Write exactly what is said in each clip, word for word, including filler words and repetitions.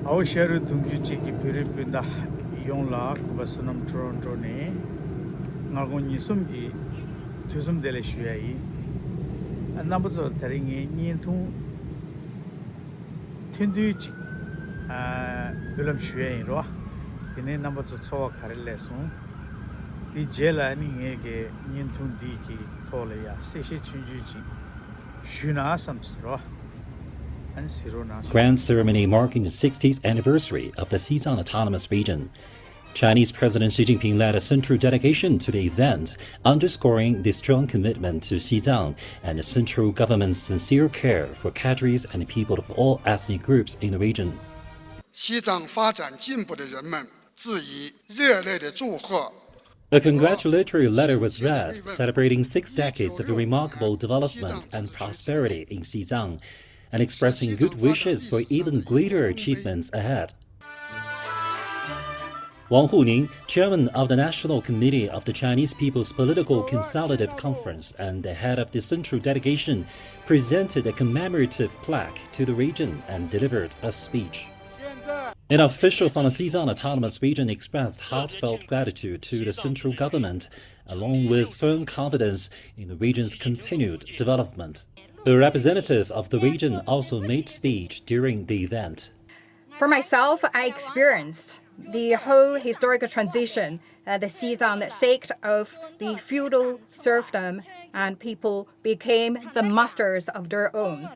ཨའོ་ཤ་རུ་གདུང་རྒྱུད་གཅིག་གི་བོད་རིགས་སྤུན་ཟླ་ཡོངས་ལ་གུས་པ་བསོད་ནམས་ཊོ་རོན་ཊོ་ནས་སྔ་དགོང་ཉིན་གསུམ་གྱི་དུས་གསུམ་བདེ་ལེགས་ཞུ་ཡ་ཡིན། རྣམ་པ་ཚོར་ད་རིང་ངའི་བརྙན་ཐུང་ཐུང་ཐུང་ཅིག་འབུལ་ལམ་ཞུ་ཡ་ཡིན་རོ། དེ་ནས་རྣམ་པ་ཚོ་ཚོར་བ་ག་རེ་སླེབས་སོང་། དེ་རྗེས་ལ་ནི་ངས་ཀྱི་བརྙན་ཐུང་འདི་གི་ཐོག་ལ་ཡ་གསལ་བཤད་ཆུང་ཆུང་ཅིག་ཞུས་ན་བསམ་སོང་རོ། ཨན་སི་རོ་ན། Grand ceremony marking the sixtieth anniversary of the Xizang Autonomous Region. Chinese President Xi Jinping led a central delegation to the event, underscoring the strong commitment to Xizang and the central government's sincere care for cadres and people of all ethnic groups in the region. 西藏发展进步的人们致以热烈的祝贺。 A congratulatory letter was read, celebrating six decades of remarkable development and prosperity in Xizang, and expressing good wishes for even greater achievements ahead. Wang Huning, chairman of the National Committee of the Chinese People's Political Consultative Conference and the head of the central delegation, presented a commemorative plaque to the region and delivered a speech. An official from the Xizang Autonomous Region expressed heartfelt gratitude to the central government, along with firm confidence in the region's continued development. A representative of the region also made speech during the event. For myself, I experienced the whole historical transition, uh, the Xizang that shaked off the feudal serfdom and people became the masters of their own.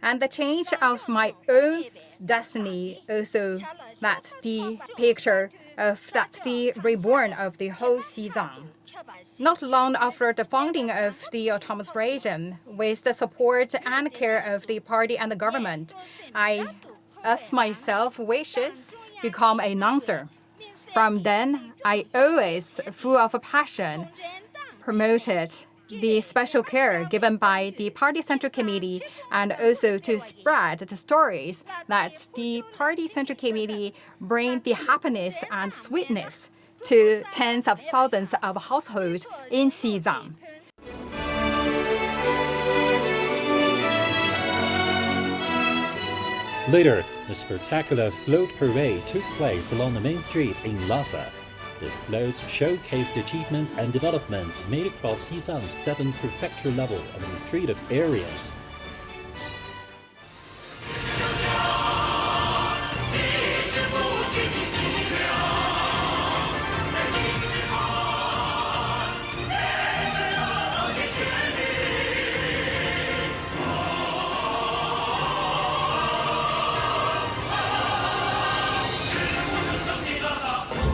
And the change of my own destiny also, that's the picture of, that's the reborn of the whole Xizang. Not long after the founding of the autonomous region, with the support and care of the party and the government, I, as myself wishes, become a announcer. From then, I always, full of passion, promoted the special care given by the Party Central Committee and also to spread the stories that the Party Central Committee bring the happiness and sweetness to tens of thousands of households in Xizang. Later, a spectacular float parade took place along the main street in Lhasa. The floats showcased achievements and developments made across Xizang's seven prefecture-level administrative areas.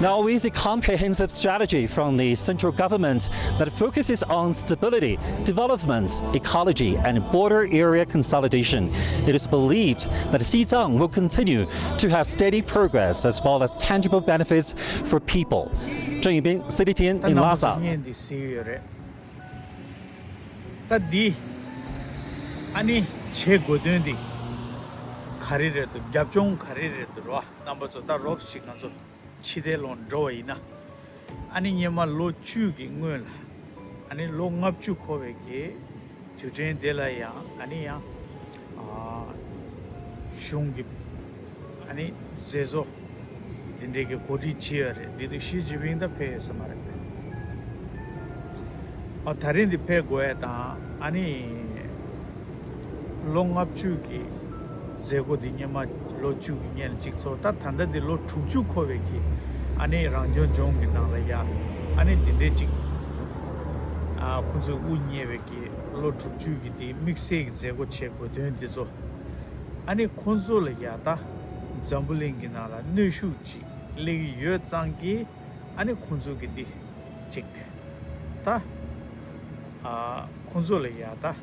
Now, with a comprehensive strategy from the central government that focuses on stability, development, ecology, and border area consolidation, it is believed that Xizang will continue to have steady progress as well as tangible benefits for people. Zheng Yingbin, C T T N in Lhasa. ད་འདི་ཨ་ནི་བྱེད་དགོས་དོན་འདི་ག་རེ་རེད་འདུག་རྒྱབ་ལྗོངས་ག་རེ་རེད་འདུག་རོ། རྣམ་པ་ཚོ་ད་རོབ་ཞིག་ང་ཚོ་ཕྱི་བལྟས་ལོག་འགྲོ་བ་ཡིན་ན། ཨ་ནི་སྔོན་མ་ལོ་བཅུ་གི་སྔོན་ལ་ཨ་ནི་ལོ་ལྔ་བཅུ་འཁོར་བའི་གི་དུས་དྲན་དེ་ལ་ཡང་ཨ་ནི་ཡང་ཨ་གཞུང་གི་ཨ་ནི་མཛད་གཙོ་འདི་འདྲའི་གི་གོ་སྒྲིག་བྱས་ཡོད་རེད། འདི་དུས་ཞི་ཅིན་ཕིང་ད་ཕེབས་ཡོད་ས་མ་རེད་པས། ཨ་ད་རིང་འདི་ཕེབས་དགོས་ཡ་དང་ཨ་ནི་ལོ་ལྔ་བཅུ་གི་མཛད་སྒོ་འདི་སྔོན་མ་ལོ་བཅུ་གི་སྔོན་ལ་གཅིག་ཚོགས། ད་ད་ལྟ་འདི་ལོ་དྲུག་ཅུ་འཁོར་བའི་གི་ཨ་ནི་རང་སྐྱོང་ལྗོངས་ཀྱི་ནང་ལ་ཡ་ཨ་ནི་འདི་འདྲའི་གཅིག་ཨ་ཁོང་ཚོས་དབུ་བརྙེས་པའི་གི་ལོ་དྲུག་ཅུ་གི་དེ་དམིགས་བསལ་གྱི་མཛད་སྒོ་བྱེད་དགོས་དོན་འདི་ཚོ་ཨ་ནི་ཁོང་ཚོ་ལ་ཡ་ད་འཛམ་བུ་གླིང་གི་ནང་ལ་གནོན་ཤུགས་ཅིག་སླེབས་ཀྱི་ཡོད་ཙང་གི་ཨ་ནི་ཁོང་ཚོ་གི་འདི་ཅིག་ད་ཨ་ཁོང་ཚོ་ལ་ཡ་ད་ཨ་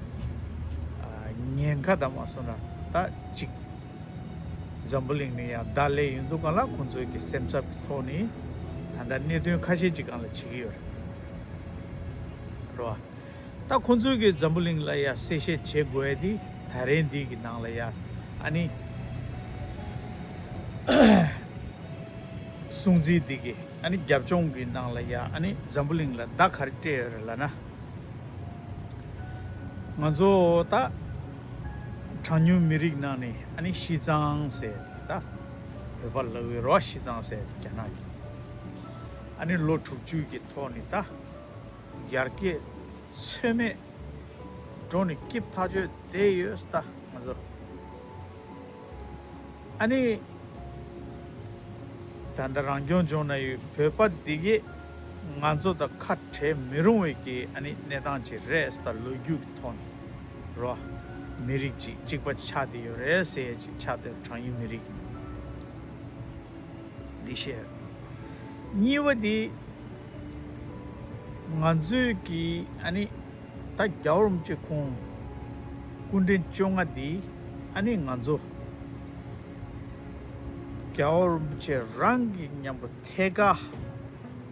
ཉེན་ཁ་ད་མ་སོང་ན་ད་ཅིག་འཛམ་བུ་གླིང་ནས་ཡ་བརྡ་སླེབས་ཡོང་དུས་སྒང་ལ་ཁོང་ཚོ་གི་སེམས་འཚབ་ཀྱི་ཐོག་ནས་ད་ལྟ་གནད་དོན་ཁ་ཤས་ཅིག་སྒང་ལ་བྱེད་ཀྱི་ཡོད་རེད་རོ། ད་ཁོང་ཚོས་ཀྱི་འཛམ་བུ་གླིང་ལ་ཡ་གསལ་བཤད་བྱེད་དགོས་ཡ་དེ་ད་རེས་འདི་གི་ནང་ལ་ཡ་ཨ་ནི་སྲུང་བརྩི་འདི་གི་ཨ་ནི་རྒྱབ་ལྗོངས་ཀྱི་ནང་ལ་ཡ་ཨ་ནི་འཛམ་བུ་གླིང་ལ་བརྡ་ག་རེ་སྤྲད་ཡོད་རེད་ལབ་ན། ང་ཚོ་ད་གྲངས་ཉུང་མི་རིགས་ནང་ནས་ཨ་ནི་ཤི་ཙང་ཟེར་ད་ བོད་པ་ལབ་ཀྱི་རེད་བ། བྱས་ཙང་ཟེར་རྒྱ་ནག་གིས། ཨ་ནི་ལོ་དྲུག་ཅུ་གི་ཐོག་ནས་ད་ཡར་རྒྱས་ཚོད་མེད་འགྲོ་ནས་སྐྱིད་ཐག་ཆོད་བསྡད་ཡོད་ད་ང་ཚོ། ཨ་ནི་ད་ལྟ་རང་སྐྱོང་ལྗོངས་ན་ཡོད་བོད་པ་འདི་གས་ང་ཚོ་དང་ཁ་བྲལ་མི་རུང་བའི་གི་ཨ་ནི་གནས་སྟངས་ཅིག་རེད་ད། ལོ་རྒྱུས་ཀྱི་ཐོག་ནས་རོ། མི་རིགས་ཅིག་གཅིག་པ་ཆགས་བསྡད་ཡོད་རེད་ཟེར་ཡས་ཅིག་ཆགས་བསྡད། གྲངས་ཉུང་མི་རིགས། འདི་བཤད། གཉིས་པ་འདི་ང་ཚོས་ཀྱི་ཨ་ནི་ད་རྒྱལ་བ་རིན་པོ་ཆེ་ཁོང་སྐུ་ཕྲེང་བཅོ་ལྔ་འདི་ཨ་ནི་ང་ཚོ་རྒྱལ་བ་རིན་པོ་ཆེ་རང་གི་མཉམ་པོ་ཐད་ཀ་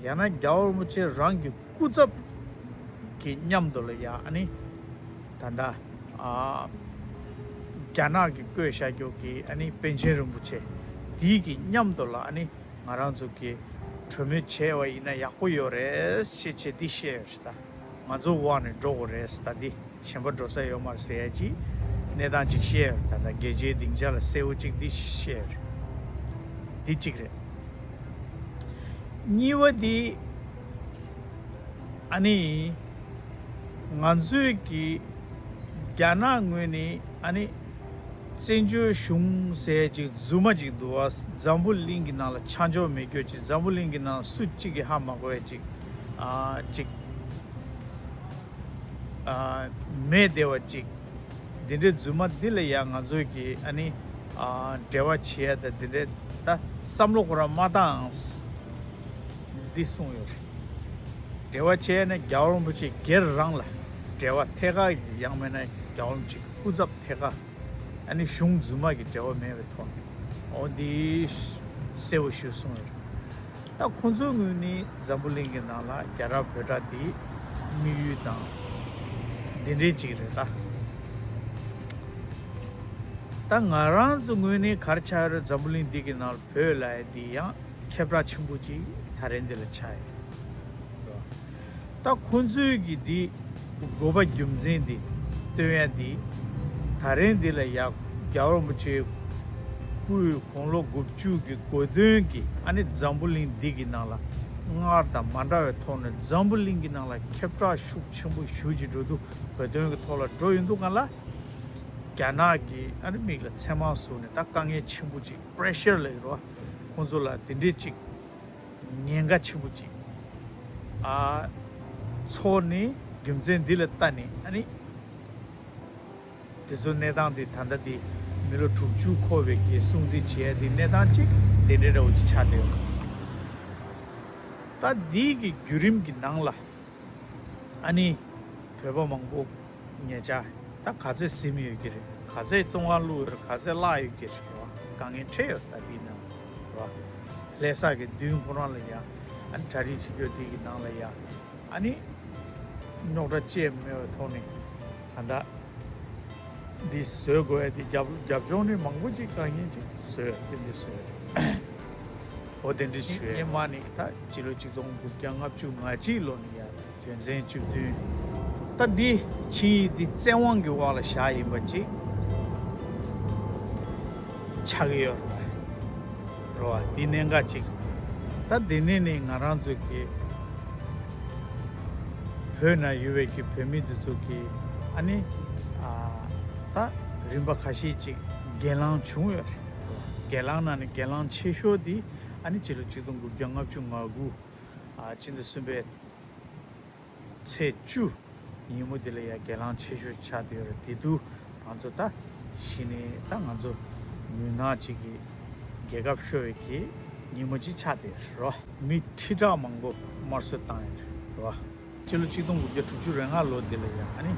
ཡང་ན་རྒྱལ་བ་རིན་པོ་ཆེ་རང་གི་སྐུ་ཚབ་ཀྱི་མཉམ་དུ་ལ་ཡ་ཨ་ནི་ད་ལྟ་ཨ་རྒྱ་ནག་གི་བསྐོས་བཞག་རྒྱུ་གི་ཨ་ནི་པཎ་ཆེན་རིན་པོ་ཆེ་དེའི་གི་མཉམ་དུ་ལ་ཨ་ནི་ང་རང་ཚོ་གི་གྲོས་མོལ་བྱས་པ་ཡིན་ན་ཡག་པོ་ཡོད་རེད་ཞེས་བྱས་འདི་བཤད་ཡོད་རེད་ད། ང་ཚོ་དབང་ནས་འགྲོ་དགོས་རེད་ད། འདི་གཞན་པ་འགྲོ་ས་ཡོད་མ་རེད་ཟེར་ཡ་ཅིག་གནས་སྟངས་ཅིག་བཤད་ཡོད་རེད་ད། ད་རྒྱལ་སྤྱིའི་སྡིངས་ཆ་ལ་གསལ་བོ་ཅིག་འདི་བཤད་ཡོད་རེད། འདི་གཅིག་རེད། གཉིས་པ་འདི་ཨ་ནི་ང་ཚོས་ཀྱི་རྒྱ་ནག་ངོས་ནས་ཨ་ནི་བཙན་བྱོལ་གཞུང་ཟེར་ཅིག་རྫུན་མ་ཅིག་འདུག་བ། འཛམ་བུ་གླིང་གི་ནང་ལ་ཆ་འཇོག་མེད་རྒྱུ་ཅིག་འཛམ་བུ་གླིང་གི་ནང་ལ་སུ་གཅིག་གིས་ཧ་མ་གོ་བའི་ཅིག་ཨ་ཅིག་ཨ་མེད་བསྡད་པ་ཅིག་འདི་འདྲའི་རྫུན་མ་འདི་ལ་ཡང་ང་ཚོས་ཀྱི་ཨ་ནི་ཨ་འབྲེལ་བ་བྱེད་ཡ་ད་འདི་འདྲའི་ད་བསམ་བློ་ཁོ་རང་མ་བཏང་། འདི་གསུངས་ཡོད་རེད། འབྲེལ་བ་བྱས་ན་རྒྱལ་བ་རིན་པོ་ཆེ་སྒེར་རང་ལ་འབྲེལ་བ་ཐད་ཀར་ཡང་མིན་ན་རྒྱལ་བ་རིན་པོ་ཆེ་སྐུ་ཚབ་ཐད་ཀར་ཨ་ནི་གཞུང་རྫུན་མ་གི་འབྲེལ་བ་མེད་པའི་ཐོག་ནས་འོ་འདི་གསལ་པོ་ཞུ་གསུངས་ཡོད་རེད། ད་ཁོང་ཚོའི་ངོས་ནས་འཛམ་བུ་གླིང་གི་ནང་ལ་རྒྱ་ར་བོད་ར་དེ་དམིགས་ཡུལ་དང་འདི་འདྲའི་ཅིག་རེད་ད། ད་ང་རང་ཚོ་ངོས་ནས་ག་རེ་ཆགས་ཡོད་རེད། འཛམ་བུ་གླིང་འདི་གི་ནང་ལ་བོད་ལབ་ཡ་འདི་ཡང་ཁྱབ་བསྒྲགས་ཆེན་པོ་ཅིག་ད་རེས་འདི་ལ་ཆགས་ཡོད། ད་ཁོང་ཚོའི་གི་འདི་དགོས་པ་རྒྱུ་མཚན་འདི་སྟོན་ཡ་འདི་ད་རེས་འདི་ལ་ཡ་རྒྱལ་བ་རིན་པོ་ཆེ་སྐུའི་དགུང་ལོ་དགུ་བཅུ་གི་གོ་སྟོན་གྱི་ཨ་ནི་འཛམ་བུ་གླིང་འདི་གི་ནང་ལ་སྔར་དང་མ་འདྲ་བའི་ཐོག་ནས་འཛམ་བུ་གླིང་གི་ནང་ལ་ཁྱབ་བསྒྲགས་ཤུགས་ཆེན་པོ་ཞེ་ཅིག་འགྲོ་འདུག་གོ་སྟོན་གྱི་ཐོག་ལ་འགྲོ་ཡོང་དུས་སྒང་ལ་རྒྱ་ནག་གི་ཨ་ནི་མིག་ལ་ཚེར་མ་ཟུག་ནས་ད་དཀའ་ངལ་ཆེན་པོ་ཅིག་པེ་རེ་ཤར་ལབ་ཀྱི་རེད་བ། ཁོང་ཚོ་ལ་དེ་འདྲའི་ཅིག་ཉེན་ཁ་ཆེན་པོ་ཅིག་ཨ་ཚོར་ནས་རྒྱུ་མཚན་འདི་ལ་ལྟ་ནས་ཨ་ནི་དེ་ཚོ་གནས་སྟངས་འདི་ད་ལྟ་འདི་མི་ལོ་དྲུག་ཅུ་འཁོར་བའི་གི་སྲུང་བརྩི་བྱེད་ཡ་འདི་གནས་སྟངས་ཅིག་དེ་འདྲའི་འདྲ་བོ་ཅིག་ཆགས་བསྡད་ཡོད། ད་འདི་གི་བརྒྱུད་རིམ་གྱི་ནང་ལ་ཨ་ནི་བོད་པ་མང་པོ་ཉེ་ཆར་ད་ག་ཚད་ཟིན་ཡོད་ཀྱི་རེད། ག་ཚད་བཙོན་ཁང་བླུགས་ཡོད་རེད། ག་ཚད་བརླག་ཡོད་ཀྱི་རེད་བ། དཀའ་ངལ་འཕྲད་ཡོད་ད་འདིའི་ནང་བ། ལྷ་ས་གི་མདུན་ཁོ་རང་ལ་ཡ་ཨ་ནི་གྲ་སྒྲིག་བྱེད་རྒྱུ་འདི་གི་ནང་ལ་ཡ་ཨ་ནི་རྙོག་དྲ་བཅས་མེད་པའི་ཐོག་ནས་ད་ལྟ་འདི་བཟོ་དགོས་ཡ་འདི་རྒྱབ་རྒྱབ་ལྗོངས་ནས་མང་པོ་ཅིག་དཀའ་ངལ་ཅིག་བཟོས་ཡ་དེ་འདི་བཟོས་ཡ་འོ་དེ་འདྲ་བྱོས་ཡ་མ་ནི་ད་སྤྱི་ལོ་གཅིག་སྟོང་དགུ་བརྒྱ་ལྔ་བཅུ་ང་གཅིག་ལོ་ནས་ཡ། དོན་ཚན་བཅུ་བདུན། ད་འདི་ཆིངས་ཡིག་འདི་བཙན་དབང་གི་འོག་ལ་བཞག་ཡིན་པ་ཅིག་ཆགས་ཀྱི་ཡོད་རེད་བ། འདི་གནད་འགག་ཅིག་ད་འདི་ནས་ནི་ང་རང་ཚོ་གི་བོད་ན་ཡོད་པའི་གི་བོད་མི་འདི་ཚོ་གི་ཨ་ནི་ཨ་ད་རིམ་པ་ཁ་ཤས་ཅིག་སྒེར་ལངས་བྱུང་ཡོད་རེད། སྒེར་ལངས་ནང་ནས་སྒེར་ལངས་ཆེ་ཤོས་འདི་ཨ་ནི་སྤྱི་ལོ་གཅིག་སྟོང་དགུ་བརྒྱ་ལྔ་བཅུ་ང་དགུ། ཨ་སྤྱི་ཟླ་གསུམ་པའི་ཚེས་བཅུ་ཉིན་མོ་འདི་ལ་ཡ་སྒེར་ལངས་ཆེ་ཤོས་ཆགས་བསྡད་ཡོད་རེད། དེ་དུས་ང་ཚོ་ད་གཞི་ནས་ད་ང་ཚོ་མུན་ནག་ཅིག་གི་རྒྱལ་ཁབ་ཤོར་བའི་གི་ཉིན་མོ་ཅིག་ཆགས་བསྡད་ཡོད་རེད་བ། མི་ཁྲི་ཕྲག་མང་པོ་དམར་གསོད་བཏང་ཡོད་རེད་བ། སྤྱི་ལོ་གཅིག་སྟོང་དགུ་བརྒྱ་དྲུག་ཅུ་རེ་ལྔ་ལོ་འདི་ལ་ཡ་ཨ་ནི་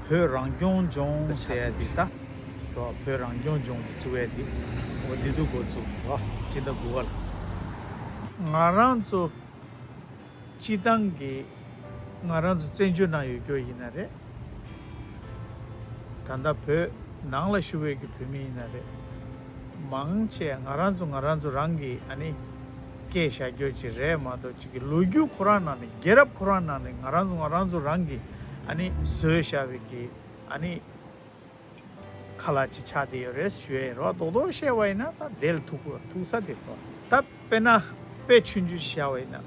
བོད་རང་སྐྱོང་ལྗོངས་ཟེར་ཡ་འདི་ད་རེད་བ། བོད་རང་སྐྱོང་ལྗོངས་ཀྱི་བཙུགས་ཡ་འདི་འོ་འདི་དུས་འགོ་བཙུགས་རེད་བ། སྤྱི་ཟླ་དགུ་པ་ལ་ང་རང་ཚོ། སྤྱི་བཏང་གི་ང་རང་ཚོ་བཙན་བྱོལ་ནང་ཡོད་རྒྱུ་ཡིན་ན་རེད། ད་ལྟ་བོད་ནང་ལ་བཞུགས་པའི་གི་བོད་མི་ཡིན་ན་རེད། མང་ཆེ་ང་རང་ཚོ་ང་རང་ཚོ་རང་གི་ཨ་ནི་སྐད་བཞག་རྒྱུ་ཅིག་རེད་མ་གཏོགས་ཅིག་གི་ལོ་རྒྱུས་ཁོ་རང་ནང་ནས་རྒྱལ་རབས་ཁོ་རང་ནང་ནས་ང་རང་ཚོ་ང་རང་ཚོ་རང་གི་ཨ་ནི་བཟོས་བཞག་པའི་གི་ཨ་ནི། ཁ་ལག་ཅིག་ཆགས་བསྡད་ཡོད་རེད་ཞུ་ཡས་རོ། རྡོག་རྡོག་བཤད་པ་ཡིན་ན་ད་དེ་ལ་ཐུག་གི་ཐུག་ས་དེ་རོ། ད་དཔེར་ན་དཔེ་ཆུང་ཆུང་བཞག་པ་ཡིན་ན།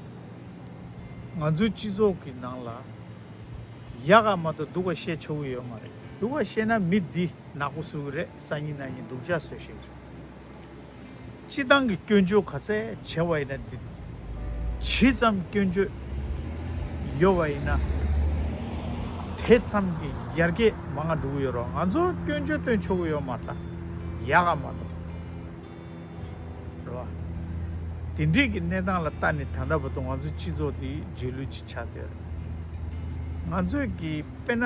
ང་ཚོའི་སྤྱི་ཚོགས་ཀྱི་ནང་ལ་ཡག་ག་མ་གཏོགས་སྡུག་ག་བཤད་ཆོག་གི་ཡོད་མ་རེད། སྡུག་ག་བཤད་ན་མི་འདི་ནག་པོ་བཟོ་གི་རེད། སང་ཉིན་གནངས་ཉིན་སྡུག་ཅག་བཟོ་ཤེས་རེད། སྤྱི་བཏང་གི་སྐྱོན་བརྗོད་ག་ཚད་བྱས་པ་ཡིན་ན་འདི། ཇི་ཙམ་སྐྱོན་བརྗོད་ཡོད་པ་ཡིན་ན། དེ་ཙམ་གྱི་ཡར་རྒྱས་མང་ང་འགྲོ་གི་ཡོད་རོ། ང་ཚོ་སྐྱོན་བརྗོད་སྟོན་ཆོག་གི་ཡོད་མ་རེད་ད། ཡག་ག་མ་གཏོགས། རེད་བ། དེ་འདྲས་ཀྱི་གནས་སྟངས་ལ་ལྟ་ནས་ད་ལྟ་བར་དུ་ང་ཚོའི་སྤྱི་ཚོགས་དེ་རྗེས་ལུས་ཅིག་ཆགས་བསྡད་ཡོད་རེད། ང་ཚོས་ཀྱི་དཔེར་ན་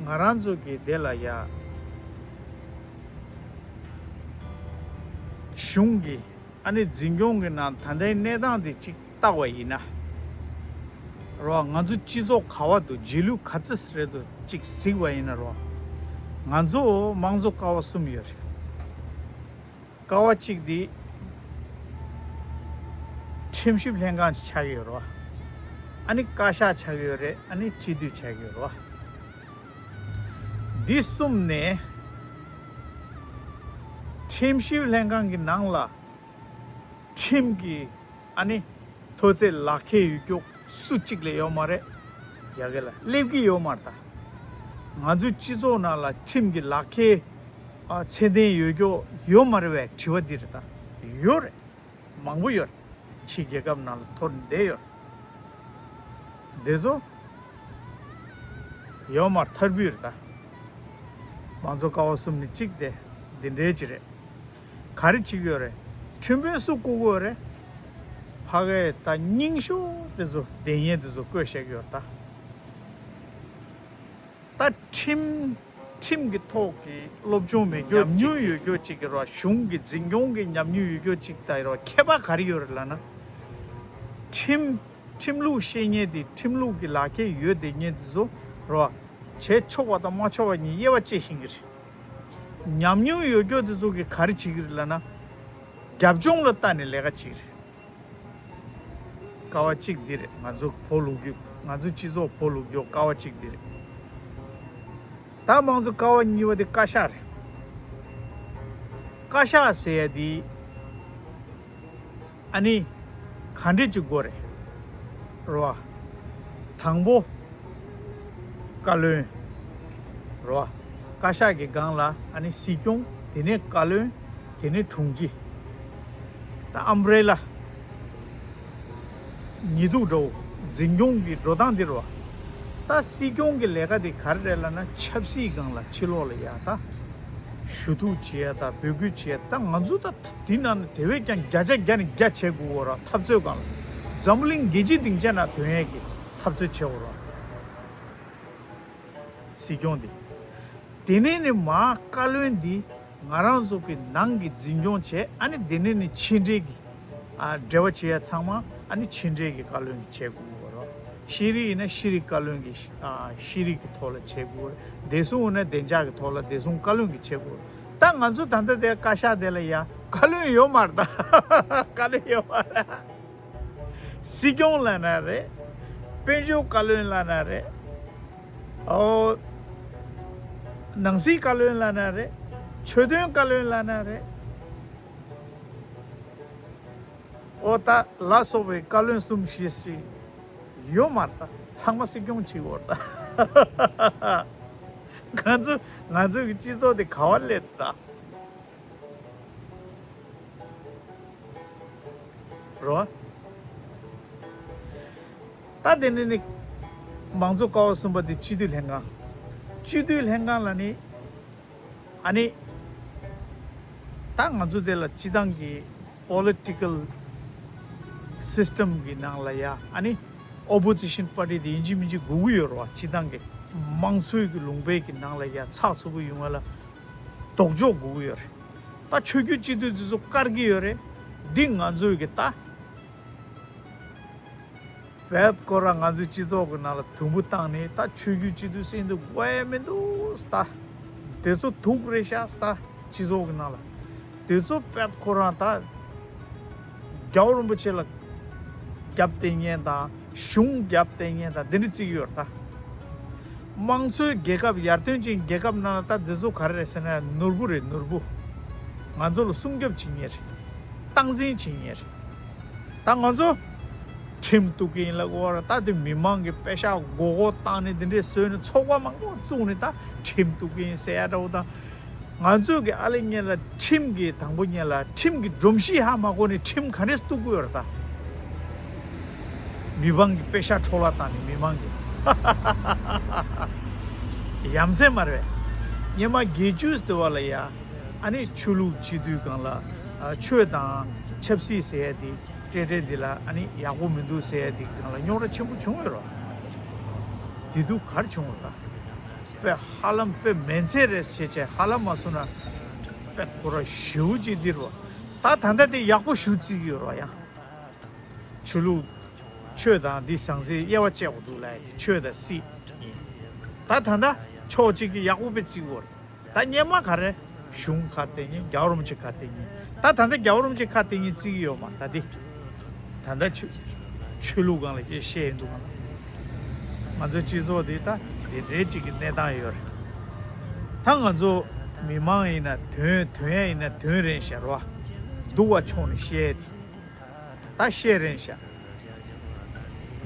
ང་རང་ཚོ་གི་དེ་ལ་ཡ། གཞུང་གི་ཨ་ནི་འཛིན་སྐྱོང་གི་ནང་ད་ལྟའི་གནས་སྟངས་དེ་ཅིག་བལྟ་བ་ཡིན་ན། རེད་བ། ང་ཚོ་སྤྱི་ཚོགས་ག་བ་འདུག་རྗེས་ལུས་ག་ཚོད་རེད་འདུག་ཅིག་གཟིགས་པ་ཡིན་ན་རེད་བ། ང་ཚོ་མང་གཙོ་ཀ་བ་གསུམ་ཡོད་རེད། ཀ་བ་གཅིག་དེ་ཁྲིམས་ཞིབ་ལྷན་ཁང་ཅིག་ཆགས་ཀྱི་ཡོད་རེད་བ། ཨ་ནི་བཀའ་ཤག་ཆགས་ཀྱི་ཡོད་རེད། ཨ་ནི་སྤྱི་འཐུས་ཆགས་ཀྱི་ཡོད་རེད་བ། འདི་གསུམ་ནས་ཁྲིམས་ཞིབ་ལྷན་ཁང་གི་ནང་ལ་ཁྲིམས་ཀྱི་ཨ་ནི་མཐོ་ཚད་ལག་ཁྱེར་ཡོད་རྒྱུ་སུ་གཅིག་ལས་ཡོད་མ་རེད། ཡ་གི་ལ་སླེབས་ཀྱི་ཡོད་མ་རེད་ད། ང་ཚོའི་སྤྱི་ཚོགས་ནང་ལ་ཁྲིམས་ཀྱི་ལག་ཁྱེར་ཨ་ཚད་ལྡན་ཡོད་རྒྱུ་ཡོད་མ་རེད་པས་དྲི་བ་འདི་རེད་ད། ཡོད་རེད། མང་པོ་ཡོད་རེད། ཕྱི་རྒྱལ་ཁབ་ནང་ལ་འཐོར་ནས་བསྡད་ཡོད་རེད། འདི་ཚོ་ཡོད་མ་རེད། ཐར་བུ་རེད་ད། མང་གཙོ་ཀ་བ་གསུམ་ནས་གཅིག་དེ་འདི་འདྲའི་ཅིག་རེད། ག་རེ་བྱེད་ཀྱི་ཡོད་རེད། ཁྲིམས་དཔོན་སུ་བསྐོ་གི་ཡོད་རེད། ཕ་གིའི་ད་རྙིང་ཤོས་དེ་ཚོ་བསྡད་མཁན་དེ་ཚོ་བསྐོས་བཞག་གི་ཡོད་རེད་ད། ད་ཁྲིམས་ཁྲིམས་ཀྱི་ཐོག་གི་སློབ་སྦྱོང་མེད་རྒྱུ་ཉམས་མྱོང་ཡོད་རྒྱུ་ཅིག་གི་རོ། གཞུང་གི་འཛིན་སྐྱོང་གི་ཉམས་མྱོང་ཡོད་རྒྱུ་ཅིག་དང་རོ། ཁྱད་པར་ག་རེ་ཡོད་རེད་ལབ་ན། ཁྲིམས་ཁྲིམས་ལུགས་ཤེས་མཁན་དེ་ཁྲིམས་ལུགས་ཀྱི་ལག་ཁྱེར་ཡོད་བསྡད་མཁན་དེ་ཚོ་རོ། བྱེད་ཆོག་པ་དང་མ་ཆོག་པ་གཉིས་དབྱེ་བ་དཔྱད་ཤེས་ཀྱི་རེད། ཉམས་མྱོང་ཡོད་རྒྱུ་དེ་ཚོ་གིས་ག་རེ་བྱེད་ཀྱི་རེད་ལབ་ན། རྒྱབ་ལྗོངས་ལ་ལྟ་ནས་ལས་ཀ་བྱེད་ཀྱི་རེད། ཀ་བ་གཅིག་འདི་རེད། ང་ཚོ་བོད་ལུགས་རྒྱུད། ང་ཚོ་སྤྱི་ཚོགས་བོད་ལུགས་རྒྱུད་ཀ་བ་གཅིག་འདི་རེད། ད་མང་གཙོ་ཀ་བ་གཉིས་པ་དེ་བཀའ་ཤག་རེད། བཀའ་ཤག་ཟེར་ཡ་དེ་ཨ་ནི་ག་འདྲས་ཅིག་དགོས་རེད། རེད་བ། དང་པོ། བཀའ་བློན། རེད་བ། བཀའ་ཤག་གི་སྒང་ལ་ཨ་ནི་སྲིད་སྐྱོང་། དེ་ནས་བཀའ་བློན། དེ་ནས་དྲུང་ཆེ། ད་ཨམ་བྷེ་རེ་ལ་ཉི་གདུགས་འདྲ་བོ། འཛིན་སྐྱོང་གི་འགྲོ་སྟངས་འདི་རེད་བ། ད་སྲིད་སྐྱོང་གི་ལས་ཀ་དེ་ག་རེ་རེད་ལབ་ན། ཆབ་སྲིད་སྒང་ལ་ཕྱི་ལོགས་ལ་ཡ་ད་ཞུ་གཏུག་བྱེད་ཡ་དང་འབོད་སྐུལ་བྱེད་ཡ། ད་ང་ཚོ་ད་འདི་ནང་ནས་དེ་བས་ཀྱང་བརྒྱ་ཆ་བརྒྱ་ནས་བརྒྱ་བྱེད་དགོས་ར། འཐབ་རྩོད་སྒང་ལ་འཛམ་བུ་གླིང་རྒྱལ་སྤྱིའི་སྡིངས་ཆ་ནང་ཐོན་ཡས་ཀྱི་འཐབ་རྩོད་བྱེད་དགོས་ར། སྲིད་སྐྱོང་འདི། དེ་ནས་ནི་མ་བཀའ་བློན་འདི་ང་རང་ཚོ་གི་ནང་གི་འཛིན་སྐྱོང་བྱས། ཨ་ནི་དེ་ནས་ནི་ཕྱི་འབྲེལ་གྱི་ཨ་འབྲེལ་བ་བྱེད་ཡ་ཚང་མ་ཨ་ནི་ཕྱི་འབྲེལ་གྱི་བཀའ་བློན་གྱིས་བྱེད་དགོས་ཀྱི་ཡོད་རེད། ཤེས་རིག་ཡིན་ན་ཤེས་རིག་བཀའ་བློན་གྱིས་ཨ་ཤེས་རིག་གི་ཐོག་ལ་བྱེད་དགོས་རེད། བདེ་སྲུང་ཡིན་ན་བདེ་འཇགས་ཀྱི་ཐོག་ལ་བདེ་སྲུང་བཀའ་བློན་གྱིས་བྱེད་དགོས་རེད། ད་ང་ཚོ་ད་ལྟ་དེ་བཀའ་ཤག་དེ་ལ་ཡ་བཀའ་བློན་ཡོད་མ་རེད་ད། བཀའ་བློན་ཡོད་མ་རེད། སྲིད་སྐྱོང་ལབ་ན་རེད། དཔལ་འབྱོར་བཀའ་བློན་ལབ་ན་རེད། ཨོ། ནང་སྲིད་བཀའ་བློན་ལབ་ན་རེད། ཆོས་དོན་བཀའ་བློན་ལབ་ན་རེད། ཨོ་ད་ལ་སོགས་པའི་བཀའ་བློན་གསུམ་བཞི་ཞིག་ཡོད་མ་རེད་ད། ཚང་མ་སྲིད་སྐྱོང་བྱེད་དགོས་རེད་ད། ང་ཚོ་ང་ཚོ་གི་སྤྱི་ཚོགས་དེ་ག་བར་སླེབས་ད། རོ། ད་དེ་ནས་ནི་མང་གཙོ་ཀ་བ་གསུམ་པ་དེ་སྤྱི་འཐུས་ལྷན་ཁང་། སྤྱི་འཐུས་ལྷན་ཁང་ལ་ནི་ཨ་ནི་ད་ང་ཚོ་དེ་ལ་སྤྱི་བཏང་གི་པོ་ལི་ཊི་ཀལ་སིས་ཊམ་གི་ནང་ལ་ཡ་ཨ་ནི་ཨོ་པོ་ཟི་ཤན་པར་ཊི་དེ་ཡིན་གཅིག་མིན་གཅིག་དགོས་ཀྱི་ཡོད་རེད་བ། སྤྱི་བཏང་གི་དམངས་གཙོའི་གི་ལུང་པའི་གི་ནང་ལ་ཡ་ཚགས་ཚུད་པོ་ཡོང་བ་ལ་ལྡོག་ཕྱོགས་དགོས་ཀྱི་ཡོད་རེད། ད་ཆོས་བརྒྱུད་སྤྱི་འཐུས་དེ་ཚོ་བཀར་གྱི་ཡོད་རེད། འདི་ང་ཚོའི་གི་ད་བེད་ཁོ་རང་ང་ཚོའི་སྤྱི་ཚོགས་ཀྱི་ནང་ལ་དུམ་བུ་བཏང་ནས། ད་ཆོས་བརྒྱུད་སྤྱི་འཐུས་ཟེར་འདུག་དགོས་ཡ་མི་འདུག་ད། དེ་ཚོ་དུག་རེད་ཤག་ད། སྤྱི་ཚོགས་ཀྱི་ནང་ལ་དེ་ཚོ་བེད་ཁོ་རང་ད་རྒྱལ་བ་རིན་པོ་ཆེ་ལ་རྒྱབ་བསྟེན་མཁན་དང་། གཞུང་རྒྱབ་བསྟེན་མཁན་དང་། འདི་འདྲ་བརྩི་གི་ཡོད་རེད་ད། དམངས་གཙོའི་རྒྱལ་ཁབ། ཡར་ཐོན་ཅན་རྒྱལ་ཁབ་ནང་ལ་ད་འདི་ཚོ་ག་རེ་རེད་ཟེར་ན། ནོར་བུ་རེད། ནོར་བུ། ང་ཚོ་ལ་སྲུང་སྐྱོབ་བྱེད་མཁན་རེད། སྟངས་འཛིན་བྱེད་མཁན་རེད། ད་ང་ཚོ་ཁྲིམས་གཏུག་གི་ཡིན་ལབ་དགོས་རེད། ད་དེ་མི་མང་གི་པེ་ཤག་མགོ་སྐོར་བཏང་ནས་དེ་འདྲས་བཟོས་ནས་ཚོགས་པ་མང་པོ་བཙུགས་ནས་ད་ཁྲིམས་གཏུག་གི་ཡིན་ཟེར་ཡ་འདྲ་བོ་དང་། ང་ཚོས་ཀྱི་ཨ་ལེ་ཉེ་ལ་ཁྲིམས་ཀྱི་དང་པོ་ཉེ་ལ་ཁྲིམས་ཀྱི་སྒྲོམ་གཞི་ཧ་མ་གོ་ནས་ཁྲིམས་ག་འདྲས་གཏུག་དགོས་རེད་ད། མི་མང་གི་པེ་ཤག་འཕྲོ་བརླག་བཏང་ནས་མི་མང་གི་ཡ་མཚན་མ་རེད། སྔོན་མ་བརྒྱད་ཅུ་ཟེར་བ་ལ་ཡ། ཨ་ནི་ཆོས་ལུགས་སྤྱི་འཐུས་སྒང་ལ་ཨ་ཆོས་དང་ཆབ་སྲིད་ཟེར་ཡ་དེ་སྤྲད་སྤྲད་འདི་ལ་ཨ་ནི་ཡག་པོ་མི་འདུག་ཟེར་ཡ་དེ་སྒང་ལ་རྙོག་དྲ་ཆེན་པོ་བྱུང་ཡོད་རེད། དེ་དུས་ག་རེ་བྱུང་བ་རེད་ད། དཔེ་ཧ་ལམ་དཔེ་མེད་ཚད་རེད་བྱས་བྱས་ཧ་ལམ་མ་སོང་ན་དཔེ་ཁོ་ར་ཞེ་པོ་ཅིག་འདིར་བ། ད་ད་ལྟ་དེ་ཡག་པོ་ཞེ་པོ་བརྩི་གི་ཡོད་རེད་བ་ཡང་། ཆོས་ལུགས། ཆོས་དང་འདི་ཟང་ཟིང་དབྱེ་བ་བཅད་དགོས་འདུག་ལབ་ཡ་དེ་ཆོས་དང་སྲིད་ཡིན། ད་ད་ལྟ་ཕྱོགས་གཅིག་གིས་ཡག་པོ་དཔེ་བརྩི་གི་ཡོད་རེད། ད་སྔོན་མ་ག་རེ། གཞུང་ཁ་གཏད་མཁན། རྒྱལ་བ་རིན་པོ་ཆེ་ཁ་གཏད་མཁན། ད་ད་ལྟ་རྒྱལ་བ་རིན་པོ་ཆེ་ཁ་གཏད་མཁན་བརྩི་གི་ཡོད་མ་རེད་ད་དེ། ད་ལྟ་ཆོས་ཆོས་ལུགས་སྒང་ལ་སྐད་བཤད་ཡིན་འདུག་ག་ང་ཚོ་སྤྱི་ཚོགས་འདི་ད་དེ་འདྲའི་གཅིག་གི་གནས་སྟངས་ཡོད་རེད། ད་ང་ཚོ་མི་མང་ཡིན་ན་དོན་དོན་ཡ་ཡིན་ན་དོན་རན་ཤག་རོ། སྡུག་པ་ཕྱོགས་ནས་བཤད་དེ། ད་བཤད་རན་ཤག་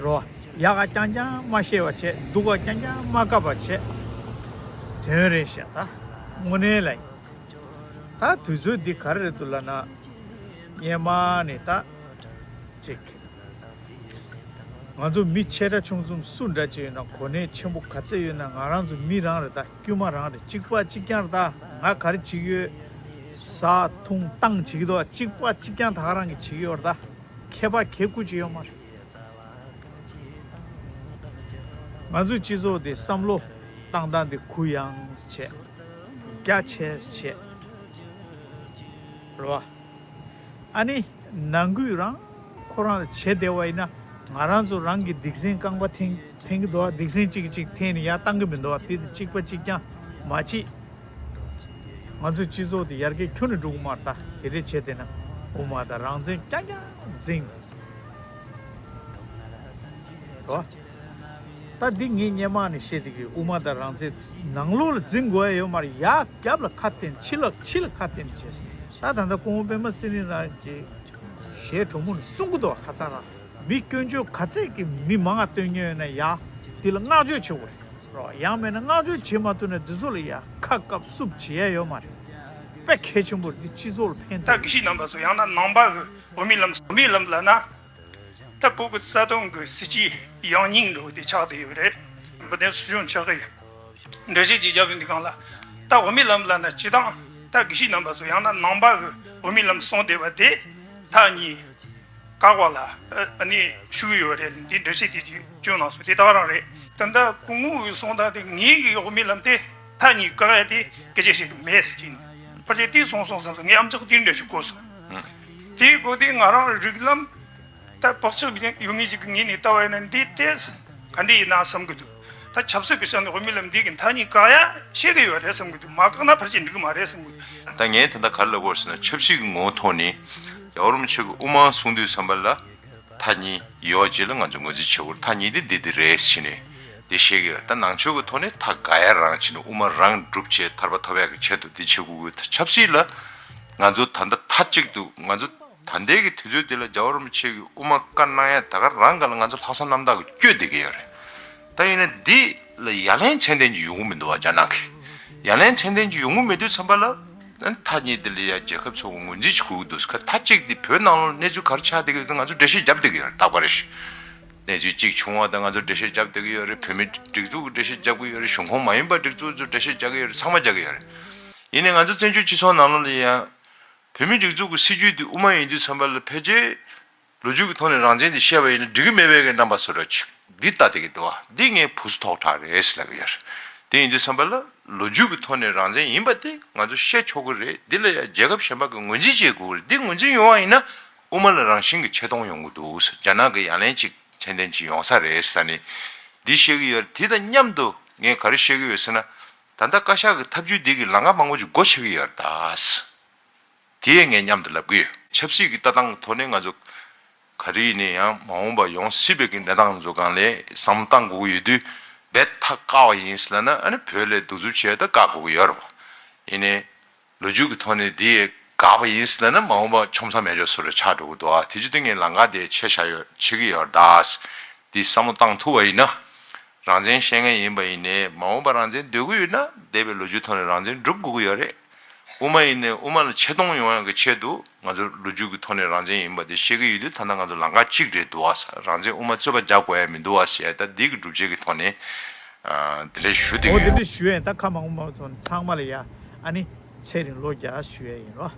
རོ། ཡག་ག་རྐྱང་རྐྱང་མ་བཤད་པ་བྱས། སྡུག་ག་རྐྱང་རྐྱང་མ་བཀབ་པ་བྱས། དོན་རན་ཤག་ད་དངོས་གནས་ལ་ཡིན། ད་དུས་ཚོད་འདི་ག་རེ་རེད་འདུག་ལབ་ན། སྔོན་མ་ནས་ད་ཅིག་ང་ཚོ་མི་ཆེ་ཕྲ་ཆུང་གསུམ་སུ་འདྲ་ཅིག་ཡོད་ན། གོ་གནས་ཆེན་པོ་ག་ཚད་ཡོད་ན། ང་རང་ཚོ་མི་རང་རེད་ད། དཀྱུས་མ་རང་རེད། གཅིག་པ་གཅིག་རྐྱང་རེད་ད། ང་ག་རེ་བྱེད་ཀྱི་ཡོད། ཟ་འཐུང་བཏང་བྱེད་ཀྱི་འདུག་གཅིག་པ་གཅིག་རྐྱང་ད་ག་རང་གིས་བྱེད་ཀྱི་ཡོད་རེད་ད། ཁྱད་པར་ག་གེ་ཅིག་ཡོད་མ་རེད། ང་ཚོའི་སྤྱི་ཚོགས་དེ་བསམ་བློ་བཏང་སྟངས་དེ་གུ་ཡངས་བྱས། རྒྱ་ཆེ་བྱས། རེད་བ། ཨ་ནི་ནང་ཁུལ་རང་ཁོ་རང་ལ་བྱེད་བསྡད་པ་ཡིན་ན། ང་རང་ཚོ་རང་གི་སྡིག་སྲིན་རྐང་པ་འཐེན་འཐེན་གྱི་འདུག་བ། སྡིག་སྲིན་གཅིག་གིས་གཅིག་འཐེན་ནས་ཡར་བཏང་གི་མི་འདུག་བ། དེ་དེ་གཅིག་པ་གཅིག་རྐྱང་མ་བྱེད། ང་ཚོའི་སྤྱི་ཚོགས་དེ་ཡར་རྒྱས་ཁྱོན་ནས་འགྲོ་གི་མ་རེད་ད། དེ་འདྲས་བྱས་བསྡད་ན་དབུ་མ་དང་རང་བཙན་རྐྱང་རྐྱང་འཛིང་། རེད་བ། ད་འདི་ངས་སྔོན་མ་ནས་བཤད་བསྡད་ཀྱི། དབུ་མ་དང་རང་བཙན་ནང་ལོགས་ལ་འཛིང་དགོས་ཡ་ཡོད་མ་རེད། ཡར་རྒྱབ་ལ་ཁ་བསྟན། ཕྱི་ལ་ཕྱི་ལ་ཁ་བསྟན་བྱས། ད་ད་ལྟ་སྐུ་ངོ་པད་མ་ཚེ་རིང་རང་གི་ཞལ་དྲོན་མོ་ནས་གསུང་གི་འདུག་བ། ཁ་ཚ་ར། མི་སྐྱོན་བརྗོད་ག་ཚད་ཀྱི་མི་མང་ང་སྟོན་མཁན་ཡོད་ན་ཡ། དེ་ལ་བསྔགས་བརྗོད་བྱེད་དགོས་རེད། རོ། ཡང་མེད་ན་བསྔགས་བརྗོད་བྱེད་མ་ཐུབ་ན་འདི་ཚོ་ལ་ཡ་ཁ་བཀབ་སུབ་བྱེད་ཡ་ཡོད་མ་རེད། དཔེ་གལ་ཆེན་པོ་རེད། འདི་སྤྱི་ཚོགས་ལ་ཕན་ཐོགས། ད་དགེ་བཤེས་རྣམ་པ་ཚོ་ཡང་ན་ནང་པ་གི་འོས་མི་ལམ། འོས་མི་ལམ་ལབ་ན། ད་བོད་ཀྱི་རྩ་དོན་གྱི་སྲིད་ཇུས་ཡང་སྙིང་འདྲ་བོ་དེ་ཆགས་བསྡད་ཡོད་རེད། བོད་དོན་སྲིད་སྐྱོང་ཆགས་ཀྱི་ཡོད། འགྲེལ་བཤད་ཅིག་བརྒྱབ་ཡོང་དུས་སྒང་ལ། ད་འོས་མི་ལམ་ལབ་ན་སྤྱིར་བཏང་ད་དགེ་བཤེས་རྣམ་པ་ཚོ་ཡང་ན་ནང་པ་གི་འོས་མི་ལམ་གསུངས་བསྡད་པ་དེ་མཐའ་གཉིས་བཀག་པ་ལ་ཨ་ནི་ཞུགས་ཡོད་རེད། འདི་འགྲེལ་བཤད་དེ་ཅིག་བསྐྱོན་གནང་སོང་། དེ་ད་ག་རང་རེད། ད་ལྟ་སྐུ་ངོ་གིས་གསུངས་སྟངས་དེ། ངེད་ཀྱི་འོས་མི་ལམ་དེ་མཐའ་གཉིས་བཀག་ཡ་དེ་སྐད་ཆ་བཤད་ཀྱི་མེད་ཟེར་གྱི་ནི། ཕལ་ཆེར་དེ་གསུངས་སོང་བསམ་སོང་། ངས་ཨམ་ཅོག་དེ་འདྲ་ཞིག་གོ་སོང་། དེའི་སྒོ་དེ་ང་རང་རིགས་ལམ། ད་བག་ཆགས་ཡོད་མཁན་ཅིག་གི་ངོས་ནས་ལྟ་བ་ཡིན་ན་འདི་ཏོག་ཙམ་ག་འདྲ་ཡིན་ན་བསམ་གི་འདུག་ད་ཆབ་སྲིད་ཀྱི་ཆ་ནས་འོས་མི་ལམ་འདི་གི་མཐའ་གཉིས་བཀག་ཡ་བཤད་གི་ཡོད་རེད་བསམ་གི་འདུག་མ་བཀག་ན་ཕལ་ཆེར་འགྲིག་གི་མ་རེད་བསམ་གི་འདུག་ད་ངས་ད་ལྟ་ག་རེ་ལབ་དགོས་ཟེར་ན། ཆབ་སྲིད་ཀྱི་ངོ་བོ་ཐོག་ནས་རྒྱལ་བ་རིན་པོ་ཆེ་གི་དབུ་མ་གསུང་དུས་ཙམ་པ་ལ་མཐའ་གཉིས་ཡོད་ཅེས་ལ་ང་ཚོ་ངོས་འཛིན་བྱེད་དགོས། མཐའ་གཉིས་དེ་འདི་འདི་རེད་ཟེར་ནས་དེ་བཤད་གི་ཡོད། ད་ནང་ཆོས་ཀྱི་ཐོག་ནས་ཐག་འགག་ཡ་རང་བྱས་ནས་དབུ་མ་རང་སྒྲུབ་བྱས་ཐར་པ་ཐོབ་ཡ་གི་ཆེད་དུ་འདི་བྱེད་དགོས་གི། ད་ཆབ་སྲིད་ལ་ང་ཚོ་ད་ལྟ་མཐའ་གཅིག་ཏུ་ང་ཚོ། ད་ལྟའི་གི་དུས་ཚོད་འདི་ལ་རྒྱལ་བ་རིན་པོ་ཆེ་གི་དབུ་མ་བཀའ་གནང་ཡ་ད་ག་རང་ག་ལ་ང་ཚོ་ལྷག་བསམ་རྣམ་དག་གི་བསྐྱོད་བསྡད་ཀྱི་ཡོད་རེད། ད་ཡིན་ན་འདི་ལ་ཡ་ལན་ཚད་ལྡན་གྱི་ཡོང་གི་མི་འདུག་བ། རྒྱ་ནག་གི་ཡ་ལན་ཚད་ལྡན་གྱི་ཡོང་གི་མེད་དུས་ཙམ་པ་ལ། ཨ་ནི་མཐའ་གཉིས་འདི་ལ་ཡ་རྒྱལ་ཁབ་ཚོ་གི་ངོས་འཛིན་ཞིག་དགོས་ཀྱི་འདུག་ཁ་མཐའ་གཅིག་འདི་བོད་ནང་ལོགས་གནས་ཚུལ་ག་རེ་ཆགས་བསྡད་ཀྱི་ཡོད་རེད། ང་ཚོ་འགྲེལ་བཤད་རྒྱབ་བསྡད་ཀྱི་ཡོད་རེད། རྟག་པར་རེ་བཞིན་གནས་ཚུལ་གཅིག་བྱུང་བ་དང་ང་ཚོ་འགྲེལ་བཤད་རྒྱབ་བསྡད་ཀྱི་ཡོད་རེད། བོད་མི་སྒྲིག་འཛུགས་ཀྱི་འགྲེལ་བཤད་རྒྱབ་ཀྱི་ཡོད་རེད། གཞུང་ཁོངས་མ་ཡིན་པ་སྒྲིག་འཛུགས་ཚོ་འགྲེལ་བཤད་རྒྱག་གི་ཡོད་རེད། ཚང་མ་རྒྱག་གི་ཡོད་རེད། ཡིན་ནའི་ང་ཚོ་བཙན་བྱོལ་སྤྱི་ཚོགས་ནང་ལོགས་ལ་ཡང་། བོད་མིའི་སྒྲིག་འཛུགས་ཀྱི་སྲིད་ཇུས་དེ་དབུ་མ་ཡིན་དུས་ཙམ་པ་ལ་ཕལ་ཆེར་ལོ་རྒྱུས་ཀྱི་ཐོག་ནས་རང་བཙན་དེ་བཤད་པ་ཡིན་ན་འགྲིག་གི་མེད་པའི་གི་རྣམ་པ་བཟོ་འདྲ་ཅིག་འདི་ལྟ་བསྡད་ཀྱི་འདུག་བ། འདི་ངས་ཕུ་སུ་ཐོག་དྲག་རེད་ཟེར་ལབ་ཀྱི་ཡོད་རེད། དེ་ཡིན་དུས་ཙམ་པ་ལ་ལོ་རྒྱུས་ཀྱི་ཐོག་ནས་རང་བཙན་ཡིན་པ་དེ་ང་ཚོ་བཤད་ཆོག་གི་རེད། འདི་ལ་ཡང་རྒྱལ་ཁབ་གཞན་པ་གི་ངོས་འཛིན་བྱེད་དགོས་ཀྱི་རེད། འདི་ངོས་འཛིན་ཡོང་བ་ཡིན་ན་དབུ་མ་ལ་རང་བཞིན་གྱི་ཆེ་མཐོང་ཡོང་གི་འདུག་ཟེར། རྒྱ་ནག་གི་ཡ་ལན་ཅིག་ཚད་ལྡན་ཅིག་ཡོང་ས་རེད་ཟེར་ནས་འདི་བཤད་ཀྱི་ཡོད་རེད། དེ་དང་མཉམ་དུ་ངས་ག་རེ་བཤད་ཀྱི་ཡོད་ཟེར་ན། ད་ལྟ་བཀའ་ཤག་གི་ཐབས་ཇུས་འདི་གི་ལམ་ཁ་མང་པོ་ཅིག་སྒོ་ཕྱེ་གི་ཡོད་རེད་ད། དེ་ངས་མཉམ་དུ་ལབ་གི་ཡོད། ཆབ་སྲིད་ཀྱི་ལྟ་སྟངས་ཀྱི་ཐོག་ནས་ང་ཚོ་ག་རེ་ཡིན་ནའི་ཡང་མ་འོངས་པ་ཡོང་སྲིད་པའི་གི་གནས་སྟངས་ཚོ་སྒང་ལ་བསམ་བློ་བཏང་དགོས་ཀྱི་ཡོད་དུས། རྦད་ཐག་བཀག་པ་ཡིན་ཟེར་ན་ཨ་ནི་བོད་ལ་གདུག་རྩུབ་བྱས་ད་བཀག་དགོས་ཀྱི་ཡོད་རེད་པ། ཡིན་ནའི་ལོ་རྒྱུས་ཀྱི་ཐོག་ནས་འདི་བཀག་པ་ཡིན་ཟེར་ན་མ་འོངས་པ་ཆོམ་ཚ་མེད་ཆོག་བཟོ་འདྲ་ཆགས་འགྲོ་གི་འདུག་ཨ། དེ་ཅི་སྟེ་ངས་ལམ་ཁ་དེ་ཆེ་བཞག་ཡོད་ཆེ་གི་ཡོད་ད། འདི་བསམ་བློ་བཏང་ཐུབ་པ་ཡིན་ན། རང་བཙན་བཤད་མཁན་ཡིན་པ་ཡིན་ནའི་མ་འོངས་པ་རང་བཙན་འདོད་ཀྱི་ཡོད་ན་འདས་པའི་ལོ་རྒྱུས་ཐོག་ནས་རང་བཙན་སྒྲུབ་དགོས་ཀྱི་ཡོད་རེད། དབུ་མ་ཡིན་ནའི་དབུ་མ་ལ་ཆེ་མཐོང་ཡོང་ཡག་གི་ཆེད་དུ་ང་ཚོ་ལོ་རྒྱུས་ཀྱི་ཐོག་ནས་རང་བཙན་ཡིན་པ་དེ་བཤད་ཀྱི་ཡོད་དུས་ད་ལྟ་ང་ཚོ་ལམ་ཁ་གཅིག་རེད་འདུག་ཨ། རང་བཙན་དབུ་མ་རྩོད་པ་རྒྱག་དགོས་ཡ་མི་འདུག་ཨ་ཟེར་ཡ་ད་འདི་གི་སྒྲུབ་བྱེད་ཀྱི་ཐོག་ནས་ཨ་དེ་འདྲ་ཞུ་བསྡད་ཀྱི་ཡོད། འོ་དེ་འདྲ་ཞུ་ཡ་ཡིན། ད་ཁ་མང་པོ་མང་པོ་ཐོན་ཚང་མ་ལ་ཡ་ཨ་ནི་ཚེ་རིང་ལོ་བརྒྱ་ཞུ་ཡ་ཡིན་རོ།